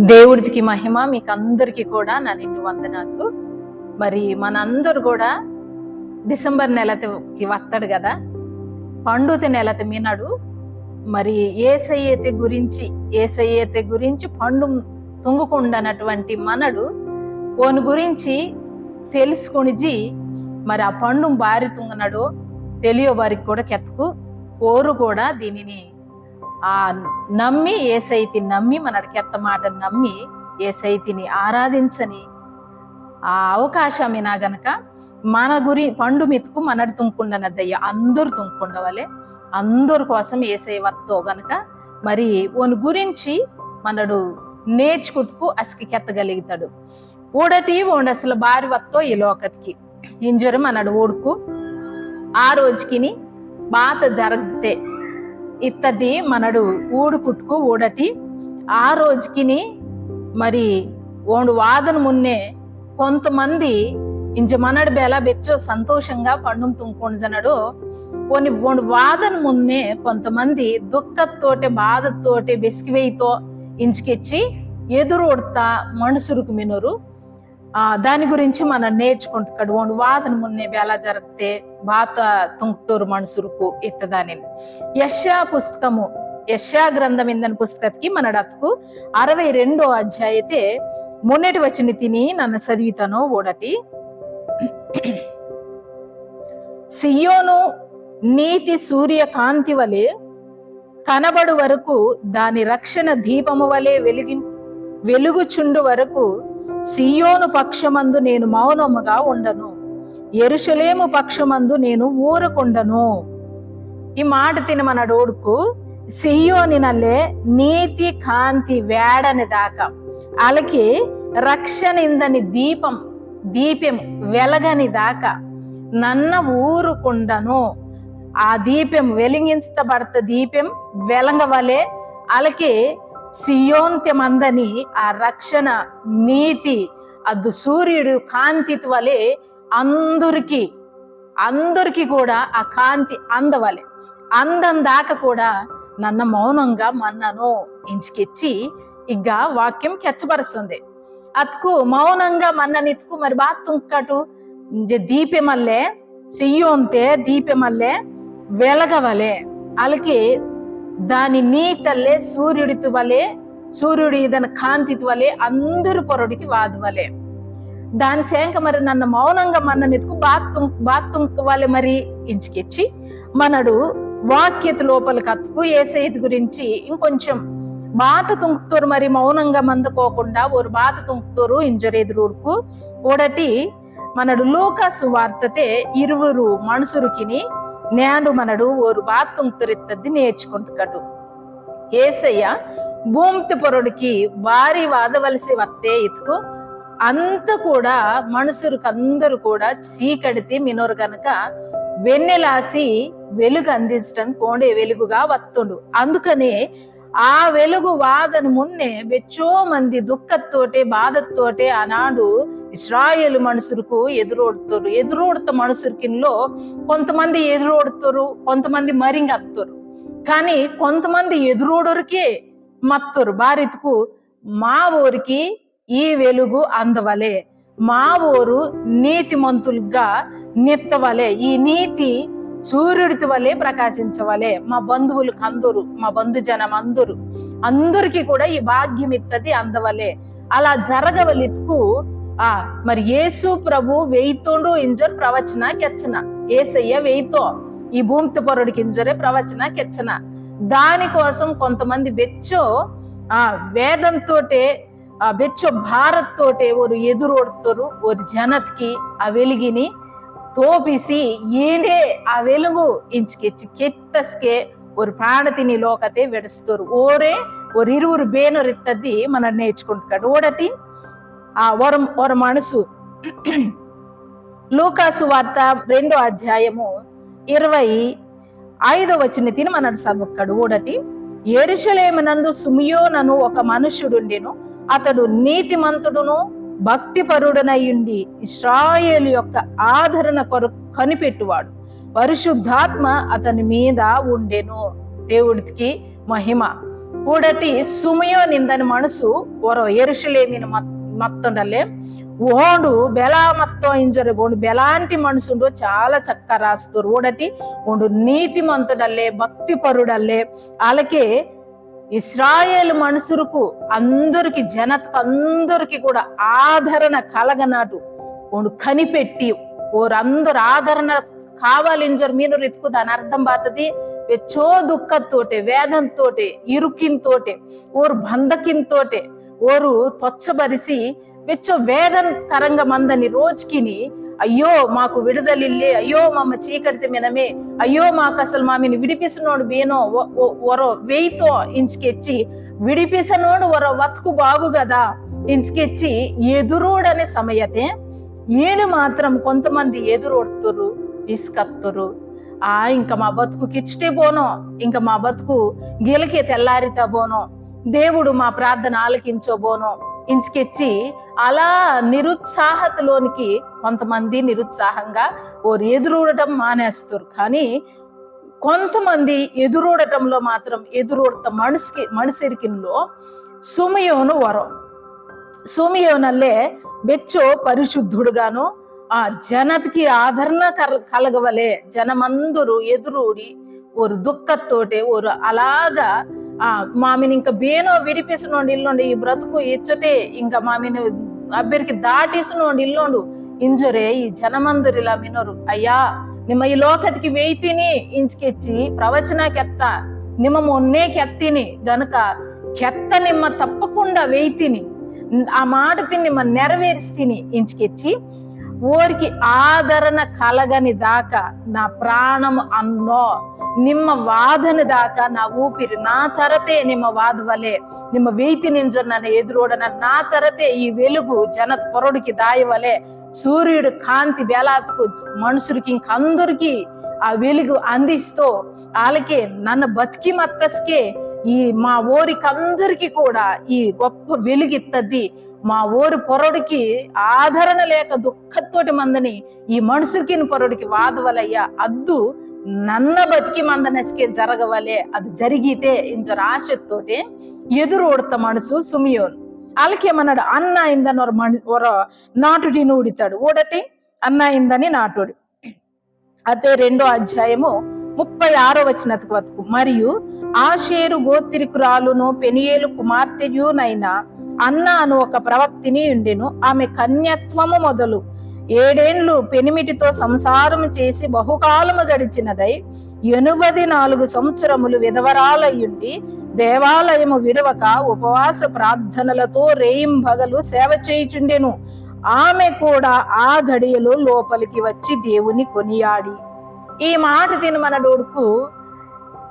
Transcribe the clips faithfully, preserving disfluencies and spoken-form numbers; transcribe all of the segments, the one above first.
దేవుడికి మహిమ, మీకు అందరికీ కూడా నా నిండు వందనాకు. మరి మనందరూ కూడా డిసెంబర్ నెలకి వస్తాడు కదా, పండుత నెలత మినడు. మరి ఏసయ్యతే గురించి, ఏసయ్యతే గురించి పండు తుంగుకుండనటువంటి మనడు ఓని గురించి తెలుసుకొనిజి, మరి ఆ పండు బారి తుంగనడు తెలియ వారికి కూడా కెత్తకు. ఓరు కూడా దీనిని ఆ నమ్మి, ఏసైతి నమ్మి, మనడు కెత్త మాట నమ్మి ఏసైతిని ఆరాధించని ఆ అవకాశం ఇనా గనక మన గురి పండు మితుకు మనడు తుంకుండనద్దయ్య, అందరు తుంకుండవలే. అందరి కోసం ఏసై వత్తో గనక మరి ఓని గురించి మనడు నేర్చుకుట్టుకు అసలు కెత్తగలుగుతాడు. ఊడటి ఓండు అసలు బారి వత్తో ఈ లోకతికి ఇంజొరి మనడు ఊడుకు ఆ రోజుకిని బాత జరగతే ఇత్తది మనడు ఊడుకుట్టుకు ఊడటి. ఆ రోజుకిని మరి ఓండు వాదన మున్నే కొంతమంది ఇంజ మనడు బేలా బెచ్చో సంతోషంగా పండుం తుంకుంజనడు. ఓని ఓండు వాదన మున్నే కొంతమంది దుఃఖతోటే, బాధతోటే, బెసికివేయితో ఇంచుకెచ్చి ఎదురు ఒడతా మనుషులకు మినురు. ఆ, దాని గురించి మనం నేర్చుకుంటున్నాడు. ఓండు వాదన మున్నే బేలా జరిగితే బాత తుంక్తోరు మనుషులకు ఎత్తదాని యెషయా పుస్తకము, యెషయా గ్రంథం ఇందని పుస్తకతికి మనడత్కు అరవై రెండో అధ్యాయతే మొన్నటి వచనతిని నన్న చదివితను ఓడటి. సియోను నీతి సూర్యకాంతి వలె కనబడు వరకు, దాని రక్షణ దీపము వలె వెలిగి-, వెలుగుచుండు వరకు, సియోను పక్షమందు నేను మౌనముగా ఉండను, యెరూషలేము పక్షమందు నేను ఊరకుండను. ఈ మాట తిని మనడు ఊడుకు, సియోనినల్లే నీతి కాంతి వేడని దాకా, అలకి రక్షణ ఇందని దీపం, దీపం వెలగని దాకా నన్న ఊరుకుండను. ఆ దీపం వెలిగించబడత దీపం వెలంగవలే, అలాగే సియోన్తె మందని ఆ రక్షణ నీతి అద్దు సూర్యుడు కాంతి వలె అందరికీ, అందరికీ కూడా ఆ కాంతి అందవలె. అందందాక కూడా నన్న మౌనంగా మన్నను ఇంచుకెచ్చి ఇగ్గ వాక్యం కెచ్చబరుస్తుంది. అతుకు మౌనంగా మన్ననితుకు మరి బాత్తుంకటు ఇంజె దీపెమల్లే, సియోన్తే దీపెమల్లే వెలగవలే, అలాగే దాని నీతల్లే సూర్యుడితు వలె, సూర్యుడు ఇదన కాంతితు వలె అందరు పొరడికి వాదువలే. దాని సేంక మరి నన్న మౌనంగా మన్ననితుకు బాత్తుం-, బాత్తుంకవలె మరి ఇంచుకెచ్చి మనడు వాక్యత లోపల కత్తుకు ఏసైతు గురించి ఇంకొంచెం బాత తుంక్తోరు మరి మౌనంగా మందకోకుండా ఓరు బాత తుంక్తోరు ఇంజొరెదురుడుకు ఓడటి మనడు లూకా సువార్తతే ఇరువురు మనుసురుకిని నేండు మనడు ఓరు బాత తుంక్తోరిత్తద్ది నేర్చుకుంటుకడు. ఏసయ్య భూమితి పొరడికి వారి వాదవలసి వత్తే ఇతుకు అంత కూడా మనుసురుకందరూ కూడా చీకడితి మినోరు గనక వెన్నెలాసి వెలుగు అందించడం కోండే వెలుగుగా వత్తుండు. అందుకనే ఆ వెలుగు వాదన మున్నే బెచ్చో మంది దుఃఖతోటే బాధతోటే ఆనాడు ఇస్రాయేలు మనుసురుకు ఎదురోడుతోరు. ఎదురోడుత మనుసురుకిన్లో కొంతమంది ఎదురోడుతోరు, కొంతమంది మరింగత్తోరు. కానీ కొంతమంది ఎదురోడోరికే మత్తోరు. బారితుకు మా ఓరికి ఈ వెలుగు అందవలే, మా ఓరు నీతిమంతులుగా నిత్తవలే, ఈ నీతి సూర్యుడితి వలె ప్రకాశించవలే, మా బంధువులకు అందరు, మా బంధుజనం అందరు, అందరికీ కూడా ఈ భాగ్యం ఇత్తది అందవలే. అలా జరగవలితుకు ఆ మరి యేసు ప్రభు వెయితోండు ఇంజర్ ప్రవచన కెచ్చన. ఏసయ్య వెయితో ఈ భూమితి పొరడికి ఇంజరే ప్రవచన కెచ్చన. దానికోసం కొంతమంది బెచ్చో ఆ వేదంతోటే ఆ బెచ్చో భారత్తోటే ఓరు ఎదురోడుతోరు, ఓరు జనత్కి ఆ వెలుగిని తోపిసి ఈండే ఆ వెలుగు ఇంచుకెచ్చి కెత్తస్కే ఓరు ప్రాణతిని లోకతే విడుస్తోరు. ఓరే ఓరు ఇరువురు బేనోరిత్తది మన నేర్చుకుంటున్నాడు. ఓడటి ఆ వరం, వరం మనసు లూకాసు వార్త రెండో అధ్యాయము ఇరవై ఐదో వచనతిని మనడు చదువుకడు. ఓడటి, యెరూషలేమునందు సిమియోనను ఒక మనుష్యుడుండెను. అతడు నీతిమంతుడును భక్తిపరుడునై ఉండి, ఇస్రాయేలు యొక్క ఆదరణ కొరకు కనిపెట్టువాడు. పరిశుద్ధాత్మ అతని మీద ఉండెను. దేవుడికి మహిమ. ఊడటి సుమయోన్ ఇందని మనసు ఒరో ఎరుషలేమిని మత్-, మత్తోండల్లే. ఓండు బెలా మత్తో ఇంజోరె, ఓండు బెలాంటి మనసుండో చాలా చక్క రాస్తోరు. ఊడటి ఓండు నీతిమంతుడల్లే, భక్తిపరుడల్లే. అలాగే ఇస్రాయేల్ మనుసురుకు అందరికి, జనతకు అందరికి కూడా ఆదరణ కలగనాటు ఓండు కనిపెట్టి, ఓరందరు ఆదరణ కావాలింజోరు మీనోరు ఇత్కు దాని అర్థం బాతది. వెచ్చో దుఃఖతోటే, వేదనతోటే, ఇరుకింతోటే, ఓరు బంధకింతోటే, ఓరు తొచ్చబరిసి వెచ్చో వేదనకరంగా మందని రోజుకిని, అయ్యో మాకు విడుదలిల్లే, అయ్యో మమ్మ చీకటితే మినమే, అయ్యో మాకు అసలు మామిని విడిపిసినోడు బేనో, ఒ-, ఒ-, ఒరో వెయితో ఇంచుకెచ్చి, విడిపిసనోడు ఒరో వత్కు బాగు కదా ఇంచుకెచ్చి ఎదురూడని సమయతే ఈడు మాత్రం కొంతమంది ఎదురూడుతురు, విసుకత్తురు. ఆ, ఇంకా మా బతుకు కిచ్చుటే పోనో, ఇంకా మా బతుకు గెలికే తెల్లారితా పోనో, దేవుడు మా ప్రార్థన ఆలకించో పోనో ఇంచుకెచ్చి అలా నిరుత్సాహతలోనికి కొంతమంది నిరుత్సాహంగా ఓరు ఎదురూడటం మానేస్తారు. కానీ కొంతమంది ఎదురూడటంలో మాత్రం ఎదురూడత మనసుకి, మనసిరికిన్లో సుమయోను వరం. సుమయోనల్లే బెచ్చో పరిశుద్ధుడుగాను, ఆ, జనతికి ఆదరణ కర-, కలగవలే. జనమందరూ ఎదురూడి, ఓరు దుఃఖతోటే, ఓరు అలాగా, ఆ, మామిని ఇంకా బేనో విడిపిసినోండు ఇల్లోండు, ఈ బ్రతుకు ఇచ్చటే ఇంకా మామిని అబ్బెరికి దాటిసినోండు ఇల్లోండు. ఇంజోరే ఈ జనమందరిలా మినోరు, అయ్యా, నిమ్మ ఈ లోకతికి వెయితిని ఇంచుకెచ్చి ప్రవచన కెత్త, నిమ్మ మొన్నే కెత్తిని గనుక కెత్త నిమ్మ తప్పకుండా వెయితిని, ఆ మాటతిని నిమ్మ నెరవేరిస్తిని ఇంచుకెచ్చి ఓరికి ఆదరణ కలగని దాకా నా ప్రాణము అన్నో, నిమ్మ వాదని దాకా నా ఊపిరి నా తరతే నిమ్మ వాదవలే, నిమ్మ వెయితిని ఇంజోరు నన్న ఎదురూడన నా తరతే ఈ వెలుగు జనత పొరడుకి దాయవలే, సూర్యుడు కాంతి బేలాతుకు మనుషులకి ఇంకందరికి ఆ వెలుగు అందిస్తూ, వాళ్ళకి నన్ను బతికి మత్తస్కే ఈ మా ఓరికందరికి కూడా ఈ గొప్ప వెలుగు ఇత్తది. మా ఓరి పొరడికి ఆదరణ లేక దుఃఖతోటి మందని ఈ మనుషులకి పొరడికి వాదవలయ్యా, అద్దు నన్న బతికి మందనస్కే జరగవలే, అది జరిగితే ఇంజోరు ఆశతోటే ఎదురు ఓడత మనసు సుమియోను. వాళ్ళకేమన్నాడు, అన్న ఇందని ఒరో మన-, ఒరో నాటుడిని ఊడితాడు. ఊడటి అన్న ఇందని నాటుడు. అదే రెండో అధ్యాయము ముప్పై ఆరో వచనకు వరకు. మరియు ఆషేరు గోత్రికురాలును పెనియేలు కుమార్తెయునైన అన్న అను ఒక ప్రవక్తిని ఉండెను. ఆమె కన్యత్వము మొదలు ఏడేండ్లు పెనిమిటితో సంసారము చేసి బహుకాలము గడిచినదై ఎనుబది నాలుగు సంవత్సరములు విధవరాలయ్యుండి దేవాలయము విడవక ఉపవాస ప్రార్థనలతో రేయింబగలు సేవ చేయుచుండెను. ఆమె కూడా ఆ గడియలో లోపలికి వచ్చి దేవుని కొనియాడి. ఈ మాట తిని మనడు ఊడుకు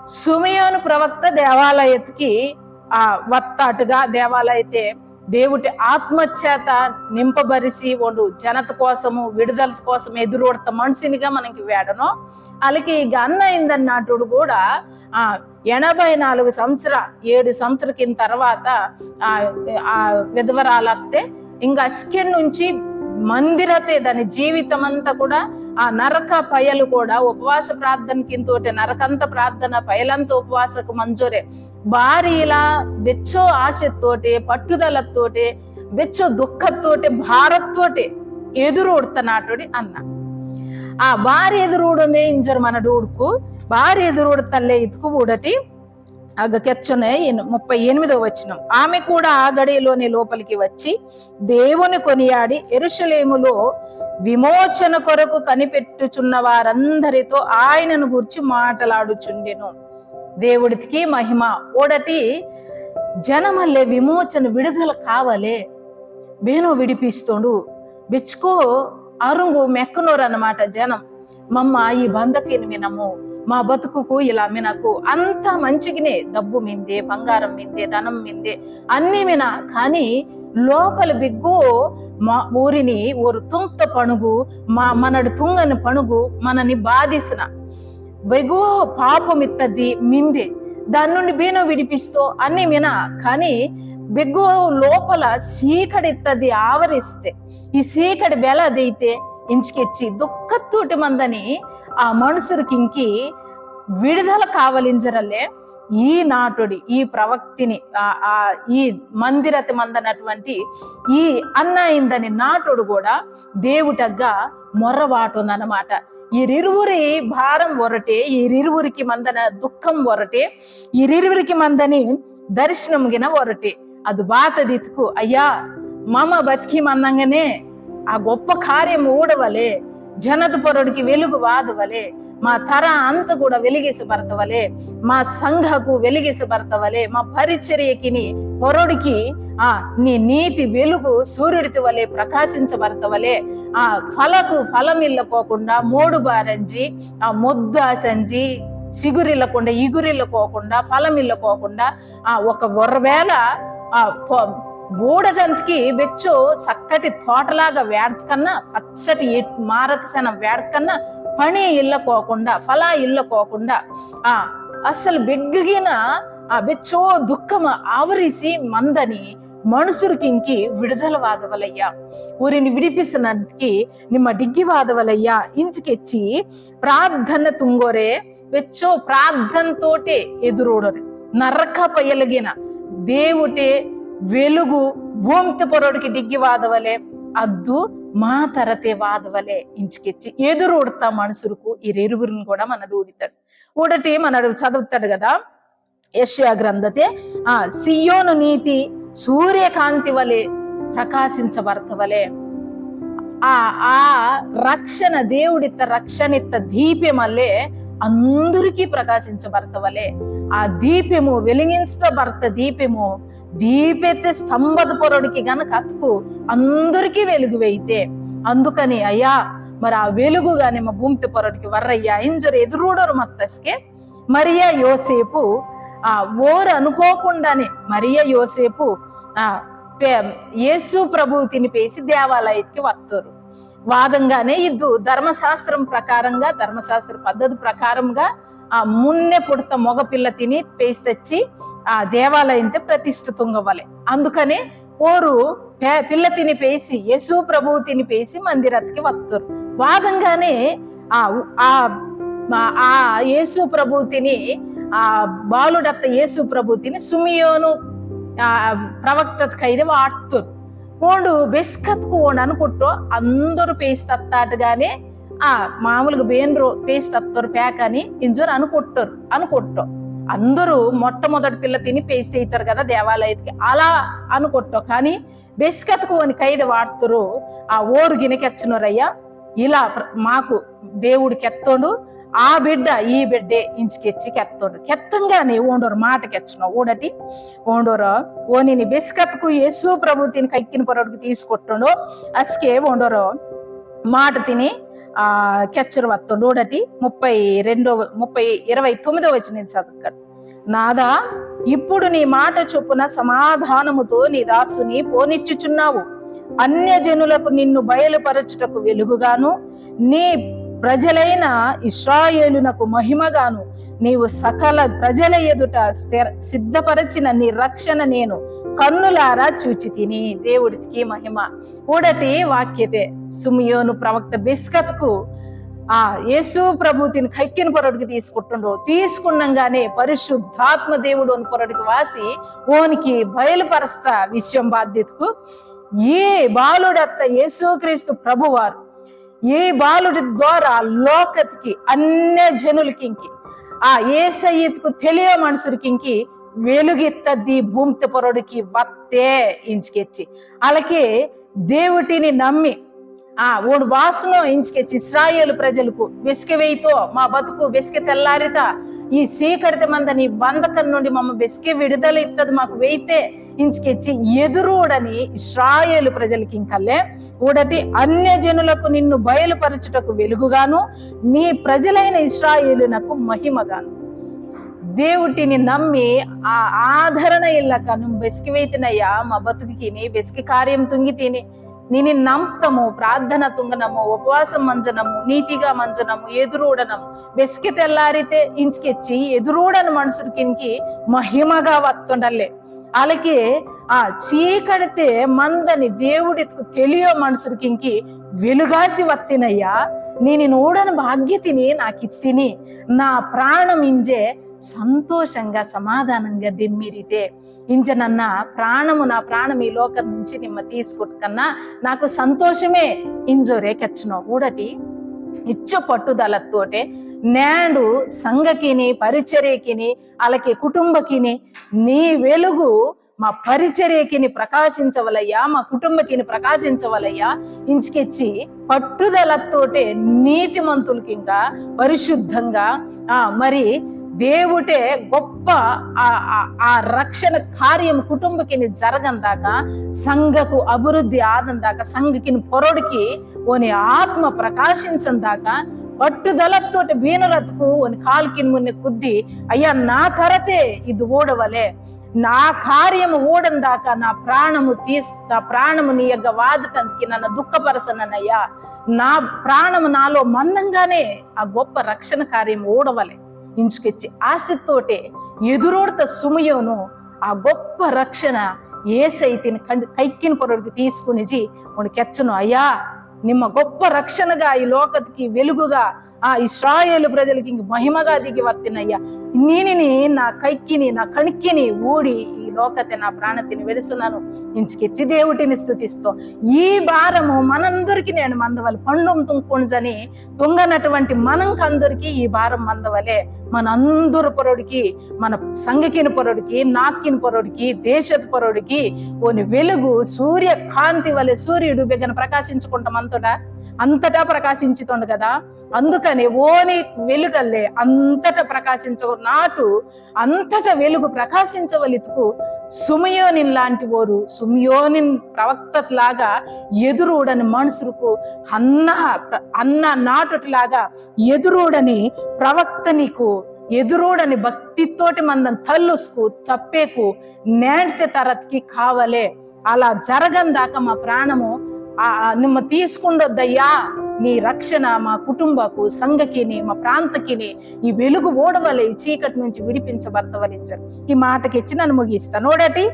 సుమియోను ప్రవక్త దేవాలయత్కి, ఆ, వత్తాటుగా దేవాలయతే దేవుటి ఆత్మచేత నింపబరిసి ఓండు జనత కోసము, విడుదల కోసం ఎదురూడత మనిషినిగా మనకి వేడను. అలాగే ఈ గన్న ఇందన్నాటుడు కూడా, ఆ, ఎనభై నాలుగు సంవత్సర, ఏడు సంవత్సరకిన తర్వాత, ఆ, ఆ విధవరాలత్తే ఇంకా అస్కెన్ నుంచి మందిరతే దాని జీవితం అంతా కూడా ఆ నరక పయలు కూడా ఉపవాస ప్రార్థనకింతోటే నరకంత ప్రార్థన పయలంత ఉపవాసకు మంజోరే బారి ఇలా బెచ్చో ఆశతోటే పట్టుదలతోటే బెచ్చో దుఃఖతోటే భారత్తోటే ఎదురు ఊడుతున్నాడు అన్న. ఆ బారి ఎదురు ఊడుందే ఇంజర్ మనడు ఊడుకు బారి ఎదురు ఊడుతల్లే ఇతుకు ఊడటి అగ కెచ్చనే ఇన్-, ముప్పై ఎనిమిదో వచనం. ఆమె కూడా ఆ గడియలోనే లోపలికి వచ్చి దేవుని కొనియాడి యెరూషలేములో విమోచన కొరకు కనిపెట్టుచున్న వారందరితో ఆయనను గూర్చి మాటలాడుచుండెను. దేవుడికి మహిమ. ఓడటి జనమల్లే విమోచన విడుదల కావలే. బేనో విడిపిస్తోండు. బెచ్చుకో అరుంగు మెక్కనోరన్నమాట జనం. మమ్మ ఈ బంధకిని మినము, మా బతుకుకు ఇలా మినకు. అంత మంచిగానే డబ్బు మిందే, బంగారం మిందే, ధనం మిందే, అన్ని మిన. కానీ లోపల బిగ్గో మా ఊరిని ఓరు తుంక్త పణుగు, మా మనడు తుంగని పణుగు మనని బాధిసిన. బెగ్గో పాపం ఇత్తది మిందే, దాని నుండి బేనో విడిపిస్తో అన్ని మిన. కానీ బెగ్గో లోపల చీకటి ఇత్తది ఆవరిస్తే, ఈ చీకటి బెల అదైతే ఇంచుకెచ్చి దుఃఖతోటి మందని ఆ మనుషులకి ఇంకి విడుదల కావలింజరల్లే. ఈ నాటోడి, ఈ ప్రవక్తిని, ఆ, ఆ, ఈ మందిరతి మందనటువంటి ఈ అన్న ఇందని నాటోడు కూడా దేవుటగ్గా మొర్రవాటోందన్నమాట. ఈరిరువురి భారం ఒరటే, ఈరిరువురికి మందన దుఃఖం ఒరటే, ఈరిరువురికి మందని దర్శనం గిన ఒరటే. అదు బాతదిత్కు, అయ్యా, మమ బతికి మందంగానే ఆ గొప్ప కార్యం ఊడవలే, జనత పొరడికి వెలుగు వాదవలే, మా తర అంత కూడా వెలిగేసి బర్తవలే, మా సంఘకు వెలిగేసి బర్తవలే, మా పరిచర్యకిని పొరడికి ఆ నీ నీతి వెలుగు సూర్యుడితి వలె ప్రకాశించబర్తవలే, ఆ ఫలకు ఫలమిల్లకోకుండా మోడు బారంజి, ఆ మొద్దు ఆసంజి, చిగురిల్లకుండా ఇగురిల్లకోకుండా ఫలమిల్లకోకుండా ఆ ఒక ఒర్రవేళ ఆ పొ-, ఊడటంతకి బెచ్చో చక్కటి తోటలాగా వేడకన్నా పచ్చటి ఎట్-, మారతసన వేడకన్నా పని ఇల్లకోకుండా ఫల ఇల్లకోకుండా ఆ అసలు బెగ్గిగిన ఆ బెచ్చో దుఃఖం ఆవరిసి మందని మనుషులకింకి విడుదల వాదవలయ్యా, ఊరిని విడిపిస్తున్నందుకు నిమ్మ డిగ్గి వాదవలయ్యా ఇంచుకెచ్చి ప్రార్థన తుంగోరే, వెచ్చో ప్రార్థనతోటే ఎదురూడోరే. నరక పయలగిన దేవుటే వెలుగు భూమిత పొరడికి డిగ్గి వాదవలే, అద్దు మా తరతే వాదవలే ఇంచుకెచ్చి ఎదురూడతా మనుషులకు ఈ ఇరువురిని కూడా మనడు ఊడితాడు. ఊడటి మనడు చదువుతాడు కదా, యెషయా గ్రంథతే, ఆ, సియోను నీతి సూర్యకాంతి వలె ప్రకాశించబర్తవలే. ఆ, ఆ రక్షణ, దేవుడిత్త రక్షణిత్త దీపమల్లే అందరికీ ప్రకాశించబర్తవలే. ఆ దీపము వెలిగించబర్త దీపము, దీపెత్తే స్తంభత పొరడికి గనక అతుకు అందరికీ వెలుగు వెయితే. అందుకని అయ్యా, మరి ఆ వెలుగుగానే మా భూమిత పొరడికి వర్రయ్యా ఇంజరు ఎదురూడరు మత్తస్కే. మరియ యోసేపు, ఆ, ఓరు అనుకోకుండానే మరియ యోసేపు, ఆ, పే-, యేసు ప్రభుతిని పేసి దేవాలయతికి వత్తోరు. వాదంగానే ఇద్దు ధర్మశాస్త్రం ప్రకారంగా, ధర్మశాస్త్ర పద్ధతి ప్రకారంగా ఆ మున్నే పుడత మగ పిల్లతిని పేసి తెచ్చి ఆ దేవాలయంతే ప్రతిష్ఠ తుంగవలే. అందుకనే ఓరు పే-, పిల్లతిని పేసి, యేసు ప్రభుతిని పేసి మందిరత్కి వత్తోరు. వాదంగానే ఆ, ఆ, ఆ యేసు ప్రభుతిని, ఆ బాలుడత్త యేసు ప్రభుతిని సుమియోను, ఆ, ప్రవక్తత కైదే వాట్తోరు. ఓండు బెస్కత్కు ఓండు అనుకుట్టో, అందరు పేసి తత్తాటగానే, ఆ, మామూలుగా బేన్రో పేసి తత్తోరు పేకని ఇంజోరు అనుకుట్టోరు, అనుకుట్టో. అందరూ మొట్టమొదటి పిల్లతిని పేసి తెయితోరు కదా దేవాలయతికి, అలా అనుకుట్టో. కానీ బెస్కత్కు ఓని కైదే వాట్తోరు, ఆ ఓరు గిన కెచ్చనోరయ్యా, ఇలా ప్ర-, మాకు దేవుడు కెత్తోండు, ఆ బిడ్డ ఈ బిడ్డే ఇంచుకెచ్చి కెత్తోండు. కెత్తంగానే ఓండోరు మాట కెచ్చనో ఊడటి, ఓండోరు ఓనిని బెస్కత్కు యేసు ప్రభుతిని కైకిన పొరడికి తీసుకొట్టోండు, అస్కే ఓండోరు మాటతిని, ఆ, కెచ్చరు వత్తోండు ఊడటి, ముప్పై రెండో, ముప్పై, ఇరవై తొమ్మిదో వచనం చదువుతాడు. నాదా, ఇప్పుడు నీ మాట చొప్పున సమాధానముతో నీ దాసుని పోనిచ్చుచున్నావు. అన్యజనులకు నిన్ను బయలుపరచుటకు వెలుగుగాను, నీ ప్రజలైన ఇశ్రాయేలునకు మహిమగాను, నీవు సకల ప్రజల ఎదుట స్థిర-, సిద్ధపరచిన నీ రక్షణ నేను కన్నులారా చూచితిని. దేవుడికి మహిమ. ఊడటి వాక్యతే సుమియోను ప్రవక్త బెస్కత్కు ఆ యేసు ప్రభుతిని కైకిన పొరడికి తీసుకుంటుండో, తీసుకున్నంగానే పరిశుద్ధాత్మ దేవుడు ఓని పొరడికి వాసి ఓనికి బయలుపరస్తా విషయం బాధ్యతకు ఈ బాలుడత్త యేసుక్రీస్తు ప్రభువారు ఈ బాలుడి ద్వారా లోకతికి అన్య జనులకింకి ఆ ఏసయ్యకు తెలియ మనుషులకింకి వెలుగిత్తది భూమిత పొరడికి వత్తే ఇంచుకెచ్చి. అలాగే దేవుటిని నమ్మి ఆ ఓడు వాసునో ఇంచుకెచ్చి ఇస్రాయేలు ప్రజలకు బెసికె వెయితో మా బతుకు బెసికె తెల్లారిత ఈ చీకటిత మందని బంధకం నుండి మమ్మ బెసికె విడుదల ఇత్తది మాకు వెయితే ఇంచుకెచ్చి ఎదురూడని ఇస్రాయేలు ప్రజలకింకల్లే ఊడటి అన్యజనులకు నిన్ను బయలుపరచుటకు వెలుగుగాను నీ ప్రజలైన ఇస్రాయేలునకు మహిమగాను. దేవుటిని నమ్మి ఆ ఆదరణ ఇల్లక నువ్వు బెసికి వెయితినయ్యా మా బతుకుకిని బెసికి కార్యం తుంగితిని. నిని నమ్తము, ప్రార్థన తుంగనము, ఉపవాసం మంజనము, నీతిగా మంజనము, ఎదురూడనము, బెసికి తెల్లారితే ఇంచుకెచ్చి ఎదురూడని మనుషులకినికి మహిమగా వత్తుండల్లే. అలాగే ఆ చీకడితే మందని దేవుడికు తెలియ మనుషులకింకి వెలుగాసి వత్తినయ్యా, నేను నోడని భాగ్యతిని నాకు ఇత్తిని, నా ప్రాణం ఇంజే సంతోషంగా సమాధానంగా దెమ్మిరితే. ఇంజ నన్న ప్రాణము, నా ప్రాణం ఈ లోకం నుంచి నిమ్మ తీసుకుట్కన్నా నాకు సంతోషమే. ఇంజోరే కెచ్చునో ఊడటి ఇచ్చ పట్టుదలతోటే నేడు సంఘకిని, పరిచర్యకిని, అలాగే కుటుంబకిని నీ వెలుగు మా పరిచర్యకిని ప్రకాశించవలయ్యా, మా కుటుంబకిని ప్రకాశించవలయ్యా. ఇంచుకెచ్చి పట్టుదలతోటే నీతిమంతులకి ఇంకా పరిశుద్ధంగా, ఆ, మరి దేవుటే గొప్ప ఆ, ఆ, ఆ రక్షణ కార్యం కుటుంబకిని జరగందాక, సంఘకు అభివృద్ధి ఆదందాక, సంఘకిని పొరడికి ఓని ఆత్మ ప్రకాశించందాక, పట్టుదలతోటి బీనరత్కు ఓని కాల్కిని మున్నె కుద్ది, అయ్యా, నా తరతే ఇది ఓడవలే, నా కార్యము ఓడందాక నా ప్రాణము తీస్-, నా ప్రాణము నీ యొక్క వాదటందుకి నన్ను దుఃఖపరచనయ్యా, నా ప్రాణము నాలో మందంగానే ఆ గొప్ప రక్షణ కార్యం ఓడవలే. ఇంచుకెచ్చి ఆశతోటే ఎదురోడత సుమయోను ఆ గొప్ప రక్షణ ఏసైతిని కండ్-, కైకిన పొరడికి తీసుకునిజి ఓండు కెచ్చను, అయ్యా, నిమ్మ గొప్ప రక్షణగా ఈ లోకతికి వెలుగుగా ఆ ఇస్రాయేలు ప్రజలకి ఇంక మహిమగా దిగి వత్తినయ్యా. నీనిని నా కైకిని, నా కణికిని ఊడి ఈ లోకతే నా ప్రాణతిని వెలిసినాను. ఇంచుకెచ్చి దేవుటిని స్తుతిస్తో. ఈ భారము మనందరికీ నేను మందవాలి. పండుం తుంకుంజని తుంగనటువంటి మనంకందరికీ ఈ భారం మందవలే. మనందరు పొరడికి, మన సంఘకిన పొరడికి, నాకిన పొరడికి, దేశత పొరడికి ఓని వెలుగు సూర్యకాంతి వలె సూర్యుడు బెగన ప్రకాశించుకుంటాం అంతటా, అంతటా ప్రకాశించుతుండు కదా. అందుకనే ఓని వెలుగల్లే అంతటా ప్రకాశించు నాటు అంతటా వెలుగు ప్రకాశించవలితుకు సుమయోని లాంటి ఓరు, సుమయోని ప్రవక్తలాగా ఎదురూడని మనుషులకు అన్న ప్ర-, అన్న నాటులాగా ఎదురూడని ప్రవక్తనికు ఎదురూడని భక్తితోటి మందం తల్లుసుకు తప్పేకు నేంటే తరత్కి కావలే. అలా జరగందాక మా ప్రాణము, ఆ, ఆ, నిమ్మ తీసుకుండొద్దయ్యా. నీ రక్షణ మా కుటుంబకు, సంఘకిని, మా ప్రాంతకిని ఈ వెలుగు ఓడవలే, ఈ చీకటి నుంచి విడిపించబడతవలించారు. ఈ మాటకి ఇచ్చి నన్ను ముగిస్తాను. ఓడటి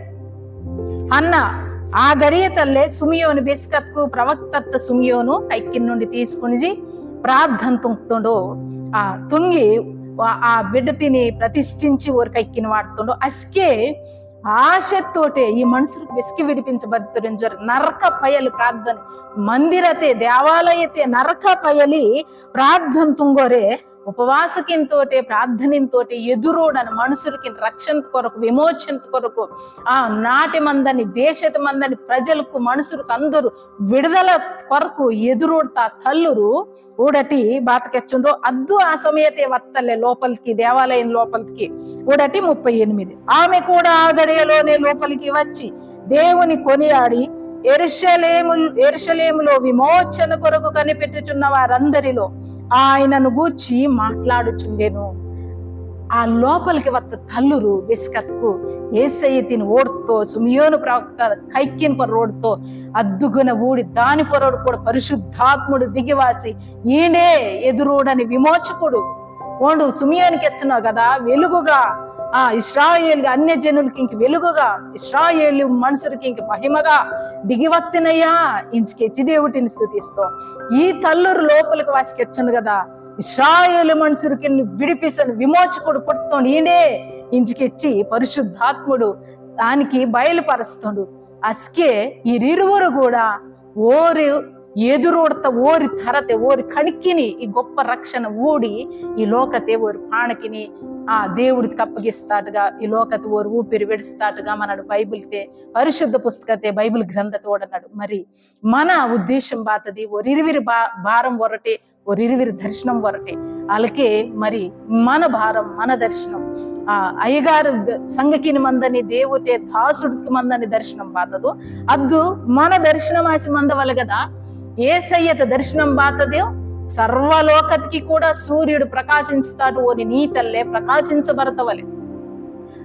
అన్న ఆ గడియ తల్లే సుమియోను బెస్కత్కు ప్రవక్తత్త సుమియోను కైకిన్ నుండి తీసుకుని ప్రార్థన తుంగుతుండు. ఆ తుంగి ఆ, ఆ బిడ్డతిని ప్రతిష్ఠించి ఓరి కైకిని వాడుతుండు. అస్కే ఆశతోటే ఈ మనుషులకు వెసికి విడిపించబడుతుండు. నరక పయలు ప్రార్థన, మందిరతే, దేవాలయతే, నరక పయలి ప్రార్థన తుంగోరే, ఉపవాసకింతోటే, ప్రార్థనింతోటే ఎదురోడని మనుషులకి రక్షణ కొరకు, విమోచన కొరకు, ఆ నాటి మందని, దేశత మందని ప్రజలకు, మనుషులకు అందరూ విడుదల కొరకు ఎదురోడతా తల్లురు. ఊడటి బాత కెచ్చుందో అద్దు ఆ సమయతే వత్తలే లోపలికి, దేవాలయం లోపలికి. ఊడటి ముప్పై ఎనిమిది. ఆమె కూడా ఆ గడియలోనే లోపలికి వచ్చి దేవుని కొనియాడి, ఎరుషలేము, ఎరుషలేములో విమోచన కొరకు కనిపెట్టుచున్న వారందరిలో ఆయనను గూర్చి మాట్లాడుచుండెను. ఆ లోపలికి వత్త తల్లురు బెస్కత్కు ఏసయ్యతిని ఓడ్తో, సుమియోను ప్రవక్త కైకిన్ పొర్రోడ్తో అద్దుగున ఊడి, దాని పొర్రోడు కూడా పరిశుద్ధాత్ముడు దిగివాసి, ఈడే ఎదురూడని విమోచకుడు. ఓండు సుమియోనికి ఎచ్చునో కదా వెలుగుగా, ఆ ఇస్రాయేల్ అన్య జనులకి ఇంక వెలుగుగా, ఇస్రాయేల్ మనుషులకి ఇంక మహిమగా దిగివత్తినయ్యా. ఇంచుకెచ్చి దేవుటిని స్తుతిస్తో. ఈ తల్లురు లోపలికి వాసికెచ్చును కదా, ఇస్రాయేలు మనుషులకి విడిపిసను విమోచకుడు పుట్టితోండు ఈడే. ఇంచుకెచ్చి పరిశుద్ధాత్ముడు దానికి బయలుపరుస్తుండు. అస్కే ఈరిరువురు కూడా ఓరు ఎదురూడత ఓరి తరతే ఓరి కణికిని ఈ గొప్ప రక్షణ ఊడి ఈ లోకతే ఓరి పాణకిని ఆ దేవుడికి అప్పగిస్తాటుగా, ఈ లోకతే ఓరి ఊపిరి విడిస్తాటుగా మనడు బైబిల్తే, పరిశుద్ధ పుస్తకతే, బైబిల్ గ్రంథతే ఓడన్నాడు. మరి మన ఉద్దేశం బాతది, ఒరిరువిరి బా-, భారం ఒరటే, ఒరిరువిరి దర్శనం ఒరటే. అలాగే మరి మన భారం, మన దర్శనం, ఆ అయ్యగారు ద-, సంఘకిని మందని దేవుటే దాసుడికి మందని దర్శనం బాతదు. అద్దు మన దర్శనం ఆసి మందవల కదా. ఏసయ్యత దర్శనం బాతదే సర్వలోకతికి కూడా సూర్యుడు ప్రకాశించుతాడు, ఓని నీతల్లే ప్రకాశించబడతవలే.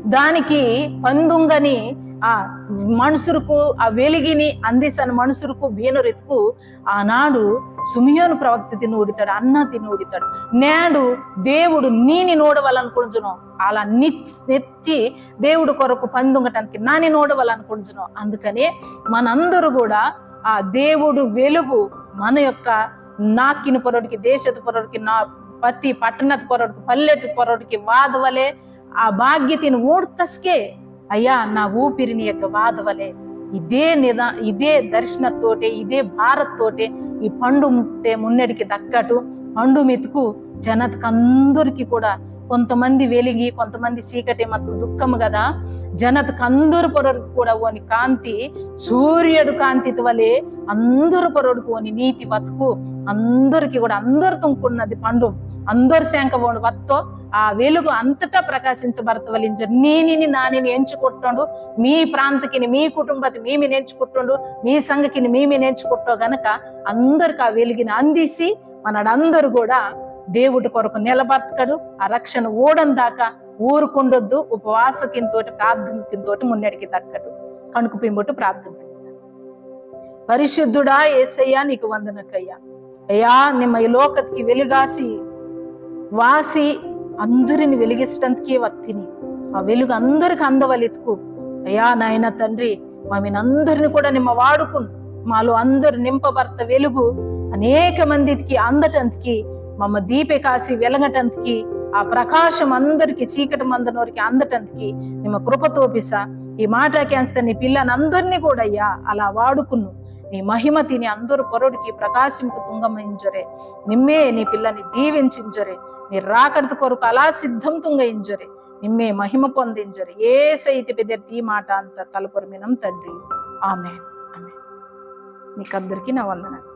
దానికి పందుంగని ఆ మనుషులకు, ఆ వెలిగిని అందిసని మనుషులకు బీనరెత్తుకు ఆనాడు సుమియోను ప్రవక్త తిని ఊడితాడు, అన్న తిని ఊడితాడు. నేడు దేవుడు నీని నోడవలనుకుంటున్నావు, అలా ని-, నెచ్చి దేవుడు కొరకు పందుంగటానికి నాని నోడవలనుకుంటున్నావు. అందుకనే మనందరూ కూడా ఆ దేవుడు వెలుగు మన యొక్క నాకిన పొరడికి, దేశత పొరడికి, నా ప్రతి పట్టణత పొరడికి, పల్లెటి పొరడికి వాదవలే ఆ భాగ్యతని ఓడ్తస్కే, అయ్యా, నా ఊపిరిని యొక్క వాదవలే, ఇదే నిదా ఇదే దర్శనతోటే, ఇదే భారత్తోటే ఈ పండు ముట్టే మున్నెడికి దక్కటు. పండు మెతుకు జనతకందరికి కూడా, కొంతమంది వెలిగి కొంతమంది చీకటి మతుకు దుఃఖము కదా. జనతకందరు పొరడు కూడా ఓని కాంతి సూర్యుడు కాంతి వలె అందరు పొరడుకు ఓని నీతి బతుకు అందరికి కూడా, అందరు తుంకున్నది పండు, అందరు శాంక ఓని వత్తో ఆ వెలుగు అంతటా ప్రకాశించబడతవలించు. నీనిని నానిని ఎంచుకొట్టోండు, మీ ప్రాంతకిని, మీ కుటుంబతి మీమిని ఎంచుకొట్టోండు, మీ సంఘకిని మీమిని ఎంచుకొట్టో గనక అందరికి ఆ వెలుగుని అందిసి మనడందరూ కూడా దేవుడి కొరకు నిలబడతాడు. ఆ రక్షణ ఓడం దాకా ఊరుకుండొద్దు. ఉపవాసకింతోటి ప్రార్థనకింతోటి మున్నెడికి తక్కడు. కణుకు పింబొట్టు ప్రార్థన. పరిశుద్ధుడా ఏసయ్యా, నీకు వందనకయ్యా. అయ్యా, నిమ్మ ఈ లోకతికి వెలుగాసి వాసి అందరిని వెలిగిస్టందుకే వత్తిని. ఆ వెలుగు అందరికి అందవలెతుకు. అయ్యా నాయన తండ్రి, మా మీనందరిని కూడా నిమ్మ వాడుకుని, మాలో అందరు నింపబడత వెలుగు అనేక మందికి అందటందుకి, మమ్మ దీపే కాసి వెలగటందుకి, ఆ ప్రకాశం అందరికి చీకటి మందనోరికి అందటందుకి నిమ్మ కృప తోపిసా. ఈ మాట కేంస్త నీ పిల్లనందరినీ కూడా అయ్యా అలా వాడుకును. నీ మహిమ తిని అందరు పొరడికి ప్రకాశింపు తుంగమించొరే. నిమ్మే నీ పిల్లని దీవించించొరే. నీ రాకడత కొరకు అలా సిద్ధం తుంగయించొరే. నిమ్మే మహిమ పొందించొరే. ఏసయ్య పెదెర్తి ఈ మాట అంత తలపొరమినం తండ్రి. ఆమె. ఆమె. మీకందరికీ నా వందనాలు.